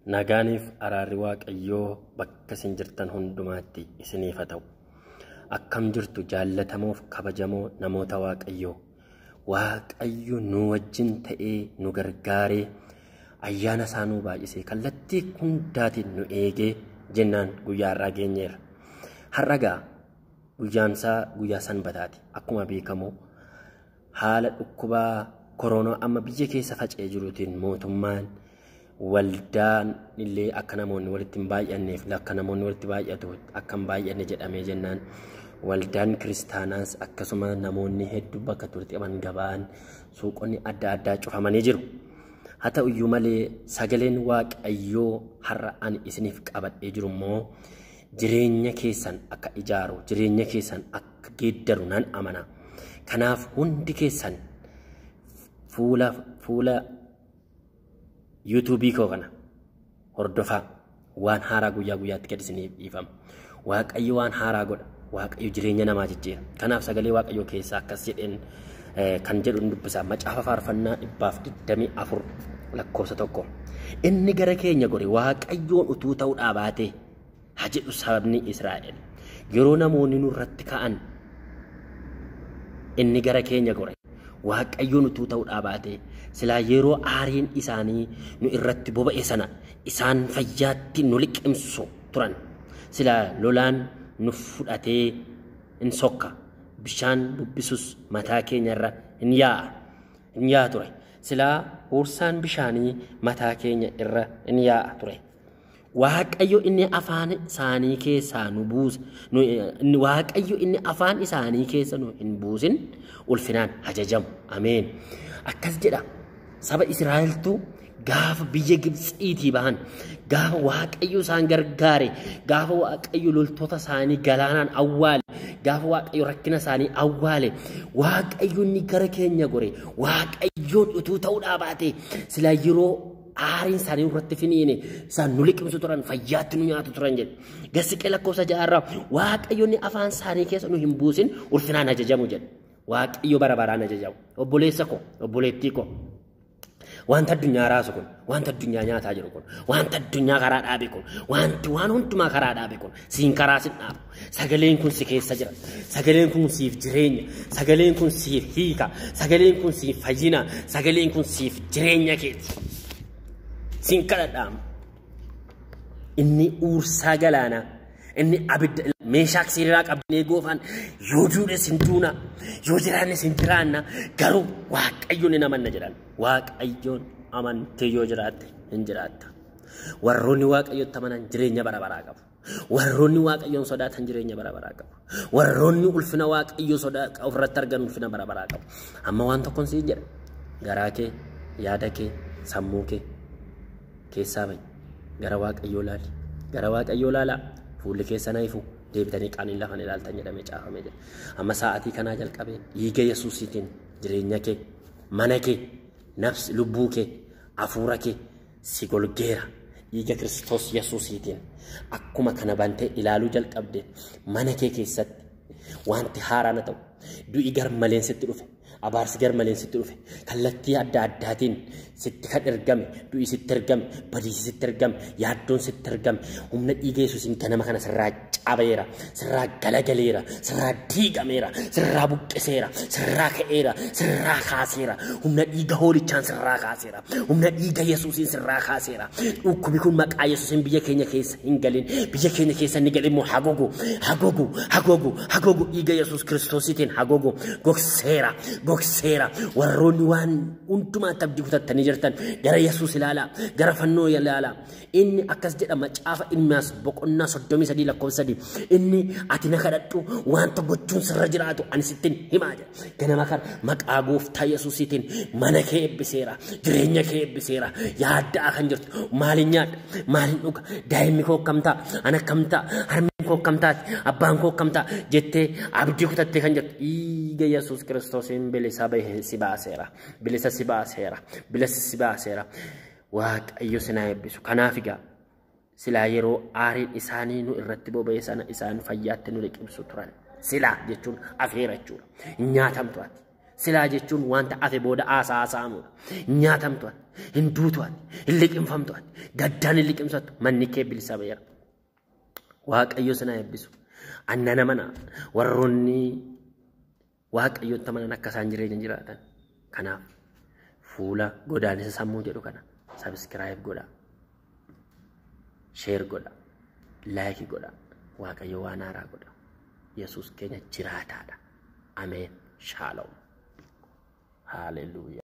Nagaaniif araarri Waaqayyoo bakka isin jirtan hundumaatti isiniif haa ta'u. Akkam jirtu jaallatamoof kabajamoo namoota Waaqayyoo. Waaqayyo nu wajjin ta'ee nu gargaaree ayyaana isaa nuu baay'isee kallattii hundaatiin nu eegee jennaan guyyaa har'aa geenyeerra. Har'a gaa guyyaan isaa guyyaa sanbataati. Akkuma beekamu haala dhukkubaa koronaa amma biyya keessa faca'ee jiruutiin mootummaan waldaan illee akka namoonni walitti hin baay'anneef akka namoonni walitti baay'atu akka hin baay'anne jedhamee jennaan waldaan kiristaanaas akkasuma namoonni hedduu bakka turte qaban gabaan suuqonni adda addaa cufamanii jiru. Haa ta'uyyuu malee sagaleen Waaqayyoo har'a ani isiniif qabadhee jiru immoo jireenya keessan akka ijaaru, jireenya keessan akka geeddaru nan amana. Kanaaf hundi keessan fuula yuutuubii koo kana hordofaa, waan haaraa guyyaa guyyaatti gad isiniif dhiifama. Waaqayyo waan haaraa godha. Waaqayyo jireenya namaa jijjiira. Kanaaf sagalee Waaqayyoo keessaa akkas jedheen kan jedhu dubbisa. Macaafa Faarfannaa 124 lakkoofsa 1. Inni gara keenya gore Waaqayyoon utuu ta'uu baatee haa jedhu sabni Israa'el. Yeroo namoonni nurratti ka'an inni gara keenya gore Waaqayyoon utuu ta'uu baatee silaa yeroo aariin isaanii nu irratti boba'e sana isaan fayyaatti nu liqimsu turan. Silaa lolaan nu fudhatee in sokka, bishaan bubbisus mataa keenya irra in yaa'a ture. Silaa huursaan bishaanii mataa keenya irra in yaa'a ture. Waaqayyo inni afaan isaanii keessaa nu buuse, Waaqayyo inni afaan isaanii keessa nu hin buusin ulfinaan ajajamu. Ameen. Akkas jedha. Saba Israa'eltu gaafa biyya Gibxiitii bahan, gaafa Waaqayyo isaan gargaare, gaafa Waaqayyo loltoota isaanii galaanaan awwaale, gaafa Waaqayyo rakkina isaanii awwaale, Waaqayyo inni gara keenya gore, Waaqayyoon utuu ta'uu baate silaa yeroo aariin isaanii irratti finiine isaan nu liqimsu turan, fayyaatti nu nyaatu turan jedhe. Gasiqee lakkoofsa 6 irraa Waaqayyo inni afaan isaanii keessa nu hin buusin ulfinaan ajajamu jedhe. Waaqayyo bara baraan ajajamu. Obboleessa koo, obboleettii koo, wanta addunyaa raasu kun, wanta addunyaa nyaataa jiru kun, wanta addunyaa karaa dhaabe kun, wanti waan hundumaa karaa dhaabe kun siin karaa sin dhaabu. Sagaleen kun si keessa jira. Sagaleen kun siif jireenya. Sagaleen kun siif hiika. Sagaleen kun siif fayyina. Sagaleen kun siif jireenya keeti. Siin kadhadhaama. Inni uursaa galaanaa, inni abidda meeshaa siriiraa qabnee goofaan yoo duudhes hin duuna, yoo jiraannes hin jiraanna, garuu Waaqayyoon hin amanna jedhan. Waaqayyoon amantee yoo jiraatte hin jiraatta. Warroonni Waaqayyotti amanan jireenya bara baraa qabu. Warroonni Waaqayyoon sodaatan jireenya bara baraa qabu. Warroonni ulfina Waaqayyoo sodaa ofirratti argan ulfina bara baraa qabu. Amma waan tokkoon siin jedha. Garaa kee, yaada kee, sammuu kee keessaa bahi. Gara Waaqayyoo laali. Gara Waaqayyoo laalaa. Fuulli keessan ifu. Deebitanii qaaniin lafan ilaaltan jedhamee caafamee jira. Amma sa'aatii kanaa jalqabee dhiiga Yesuusiitiin jireenya kee, mana kee, nafsi lubbuu kee, hafuura kee si golgeera. Dhiiga Kiristoos Yesuusiitiin akkuma kana bantee ilaaluu jalqabde mana kee keessatti wanti haaraan ta'u, du'i garmaleen sitti dhufe, abaarsi garmaleen sitti dhufe, kallattii adda addaatiin sitti kan ergame, du'i sitti ergame, badiisi sitti ergame, yaaddoon sitti ergame, humna dhiiga Yesuusiin ganama kana sirraa cabeera, sirraa galagaleera, sirraa diigameera, sirraa buqqiseera, sirraa ka'eera, sirraa kaaseera, humna dhiiga hoolichaan sirraa kaaseera, humna dhiiga Yesuusiin sirraa kaaseera. Dhukkubni kun maqaa Yesuusiin biyya keenya keessa hin galin, biyya keenya keessa inni galin immoo hagogu, hagogu, hagogu, hagogu, dhiiga Yesuus Kiristoosiitiin hagogu, gogseera, gogseera. Warroonni waan hundumaatti abdii kutattanii jirtan gara Yesuus ilaalaa, gara fannoo ilaalaa. Inni akkas jedha macaafa Ermiyaas boqonnaa 33 lakkoofsa 3. Inni ati na kadhadhu, wanta gochuun sirra jiraatu ani sittin himaa jedha. Ganama kana maqaa gooftaa Yesuusiitiin mana kee eebbiseera, jireenya kee eebbiseera. Yaaddaa kan jirtu maalin nyaadha, maalin dhuga, daa'imni koo akkam ta'a, ana akkam ta'a, harmeen koo akkam taati, abbaan koo akkam ta'a jettee abdii kutattee kan jirtu dhiiga Yesuus Kiristoosiin bilisa bahee si baaseera, bilisa si baaseera, bilisa si baaseera. Waaqayyo sinaa eebbisu. Kanaaf egaa silaa yeroo aariin isaanii nu irratti boba'e sana isaan fayyaatti nu liqimsu turan. Silaa jechuun afeera jechuudha. Hin nyaatamtu ati. Silaa jechuun wanta hafe booda haasaa haasa'amudha. Hin nyaatamtu ati, hin duutu ati, hin liqimfamtu ati, gaddaan hin liqimsattu. Manni kee bilisa ba'eera. Waaqayyo sinaa eebbisu. Annana mana warroonni Waaqayyotti amanan akka isaan jireenya jiraatan. Kanaaf fuula godaannisa sammuu jedhu kana subscribe godhaa. Share godhaa. Like godhaa. Waaqayyo waan haaraa godha. Yesuus keenya jiraataadha. Ameen. Shaaloom. Haaleluyyaa.